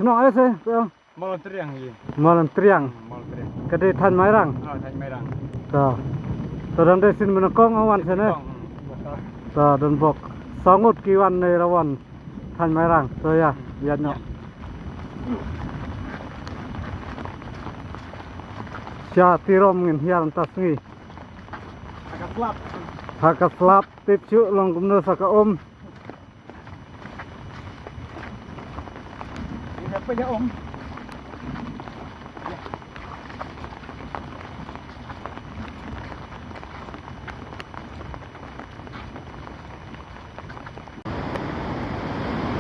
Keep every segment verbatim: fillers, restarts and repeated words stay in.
Nong ai se, pe ong. Mawlyntriang hi. Mawlyntriang. Hmm, Mawlyntriang. Ka dei thaiñ Mairang. Ah, thaiñ Mairang. Ta. Ta don dei sien ba nyngkong ong wan sien eh. Nyngkong, hmm. Ta don bok. Saw ngut ki wan ne ra wan thaiñ Mairang. To ïa, hmm, ïa noh. Ïa. Sha Tirom ngin hiar mynta sngi. Ha ka slap. Ha ka slap tip shuh long kumno sa ka um. Ïa, peit ïa um.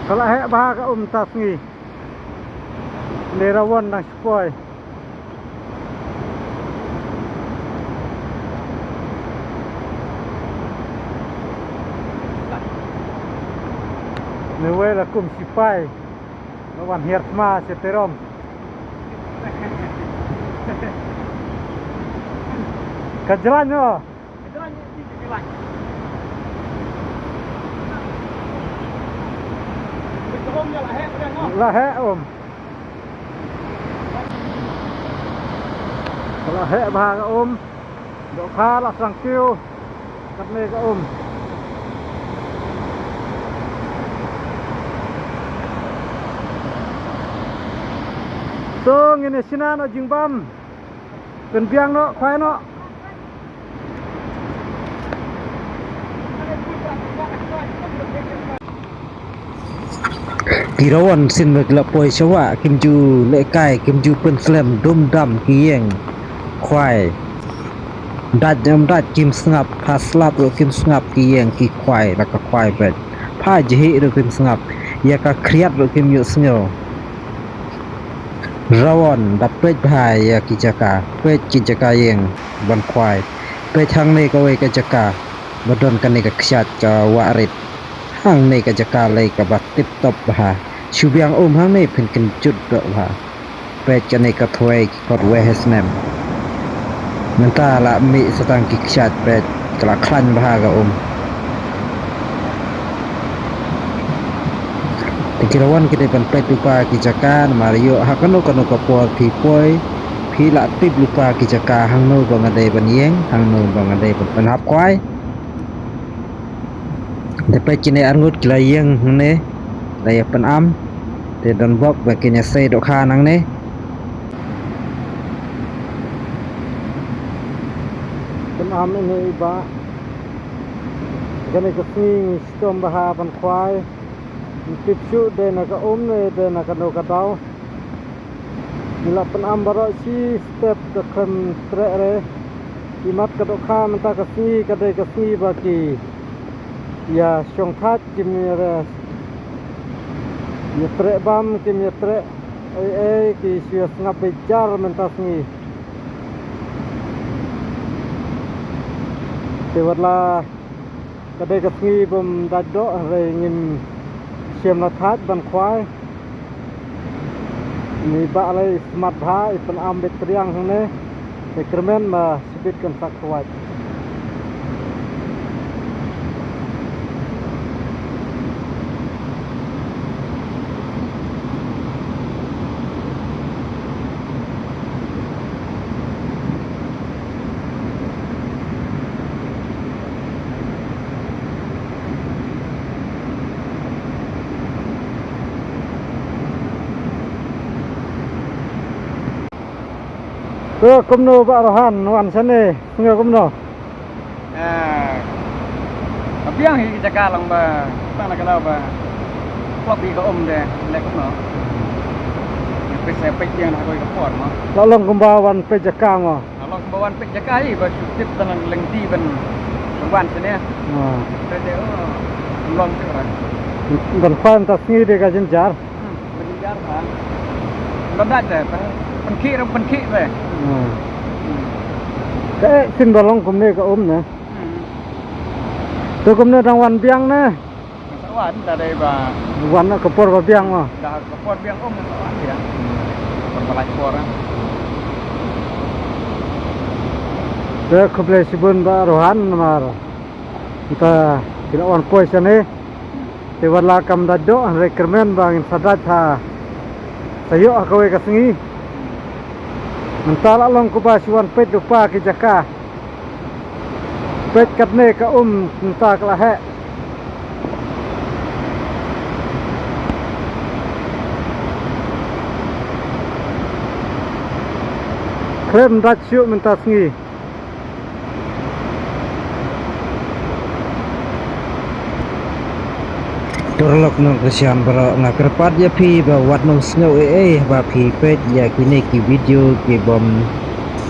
Ka la heh bha ka um mynta sngi. Nde ra wan dang shu poi. Newei la kum sipai. La wan hiar thma sha Tirom. Ka jlan no. La heh um. La heh bha ka um. Dohkha la sdang kiew. Katne ka um. To ngin ïa shna noh jingbam. Pynbiang noh, khwai noh. Ki rawon sien ba ki la poi sha wah, kim ju lehkai, kim ju pynslem, dum dam ki ïeng khwai. Dait ym dait kim sngap, pha slap ruh kim sngap ki ïeng ki khwai, la ka khwai beit. Pha jhieh ruh kim sngap, ïa ka khriat ruh kim ïohsngew. Rawon, da peit bha ïa ki jaka, peit ki jaka ïeng ban khwai. Peit hangne kawei ka jaka ba don kane ka kshaid ka wah rit. Hangne ka jaka lei kaba tip top bha. Shu biang um hangne phin kynjut doh bha. Peit kane ka thwei ki kot wei ha snem. Mynta la mih sa tang ki kshaid, peit ka la khlaiñ bha ka um. Te ki rawon ki dei ban peit lypa ki jaka namar ïoh ha kano kano ka por phi poi phi la tip lypa ki jaka hangno ba nga dei ban ïeng, hangno ba nga dei ban pynhap khwai. Te peit kine arngut ki la ïeng hangne, la ïa pynam. Te don bok ba kin ïa sei dohkha nangne. Pynam ine i bah. Kane ka sngi ngi shitom bha ban khwai. Ngim tip shuh dei na ka um ne dei na kano ka daw. Ngi la pynam baroh shi step ka khlem treh re. Imat ka dohkha mynta ka sngi ka dei ka sngi ba ki ïa shongthait kim ïa re. Ïa treh bam kim ïa treh ei ei ki shu ïa sngap beit jar mynta sngi. Te wat la ka dei ka sngi bym dait doh hynrei ngim shym la thait ban khwai. Ni bah lei smat bha i pynam beit triang hangne. Te kyrmen ba shibit kan sa khwai. To kumno Bah Rohan, wan shane sngew kumno? Ah, ka biang hi ka jaka long ba tang na ka daw ba klop hi ka um de, leh kumno. Peit sa peit biang na kawei ka por mo. La long kumba wan peit jaka mo. La long kumba wan peit jaka hi ba shu tip tang lengdi ban wan shane. Ah. Peit de, oh, long shuh ra. Ban khwai mynta sngi de ka jynjar. Hmm, ban jynjar ha. Ban dait de, ban, ban khih ruh ban khih de. Hmm. Hmm. Te sien ba long kumne ka um ne. Hmm. To kumne dang wan biang ne. Sa wan da dei ba. Wan ka por ba biang ma. Da ka por biang um sa wan biang. Por ba lait por. Te khublei shibun Bah Rohan namar. Mynta ki la wan poi shane. Te wat la kam dait doh hynrei kyrmen ba ngin sa dait ha. Ïoh ha kawei ka sngi. Mynta la long kumba shu wan peit lypa ki jaka. Peit katne ka um mynta ka la heh. Khlem dait shuh mynta sngi. Paralok nongkyrshan baroh, nga kyrpad ïa phi ba wat nym sngew ei ei haba phi peit ïa kine ki video kibym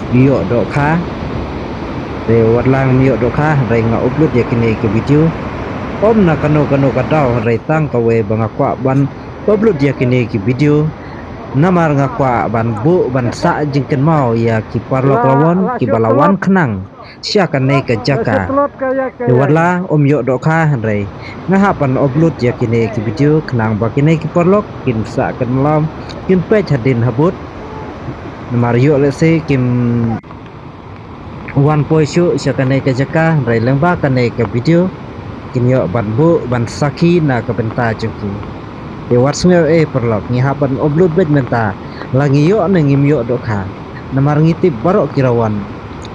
ïoh dohkha. Te wat la ngam ïoh dohkha hynrei nga upload ïa kine ki video. Ym na kano kano ka daw hynrei tang kawei ba nga kwah ban upload ïa kine ki video. Namar nga kwah ban buh ban sah jingkynmaw ïa ki paralok Rawon kiba la wan khnang sha kane ka jaka. Te wat la ym ïoh dohkha hynrei nga hap ban upload ïa kine ki video khnang ba kine ki paralok kin sah kynmaw, kin peit hadien habud. Namar ïoh lehse kim wan poi shuh sha kane ka jaka hynrei lyngba kane ka video kin ïoh ban buh ban sakhi na ka bynta jong ki. Te wat sngew ei paralok, ngi hap ban upload beit mynta, la ngi ïoh ne ngim ïoh dohkha. Namar ngi tip baroh ki Rawon,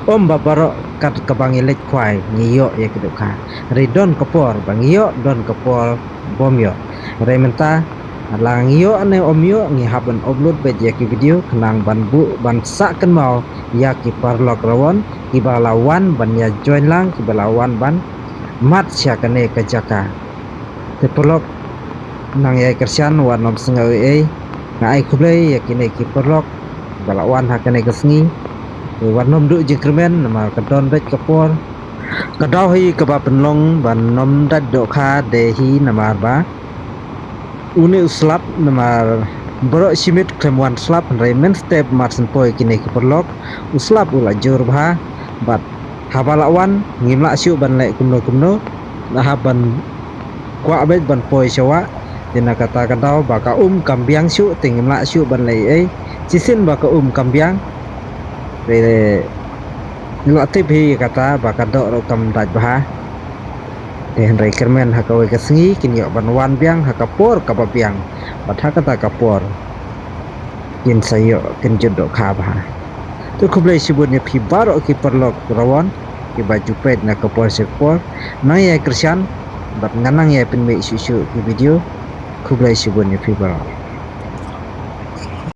ym ba baroh kat kaba ngi leit khwai ngi ïoh ïa ki dohkha. Hynrei don ka por ba ngi ïoh, don ka por bym ïoh. Hynrei mynta la ngi ïoh ne ym ïoh, ngi hap ban upload beit ïa ki video khnang ban buh ban sah kynmaw ïa ki paralok Rawon kiba la wan ban ïa join lang, kiba la wan ban mad sha kane ka jaka. Te paralok nang ïai kyrshan, wat nym sngew ei ei. Nga ai khublei ïa kine ki paralok ba la wan ha kane ka sngi. Te wat nym duh jingkyrmen namar ka don beit ka por. Ka daw hi kaba pynlong ba nym dait dohkha de hi namar ba une u slap, namar baroh shi miet khlem wan slap hynrei mynstep mar shen poi kine ki paralok u slap u la jur bha. Bad haba la wan ngim lah shuh ban leh kumno kumno, la hap ban kwah beit ban poi sha wah. Te na kata ka daw ba ka um kam biang shuh te ngim lah shuh ban leh ei ei. Shisien ba ka um kam biang te ngi la tip hi kata ba ka doh ruh kam dait bha. Te hynrei kyrmen ha kawei ka sngi kin ïoh ban wan biang ha ka por kaba biang. Bad ha kata ka por kin sa ïoh, kin jot dohkha bha. Te khublei shibun ïa phi baroh ki paralok Rawon kiba ju peit na ka por sha ka por. Nang ïai kyrshan bad nga nang ïai pynmih shuh shuh ki video. Khublei shibun ïa phi baroh.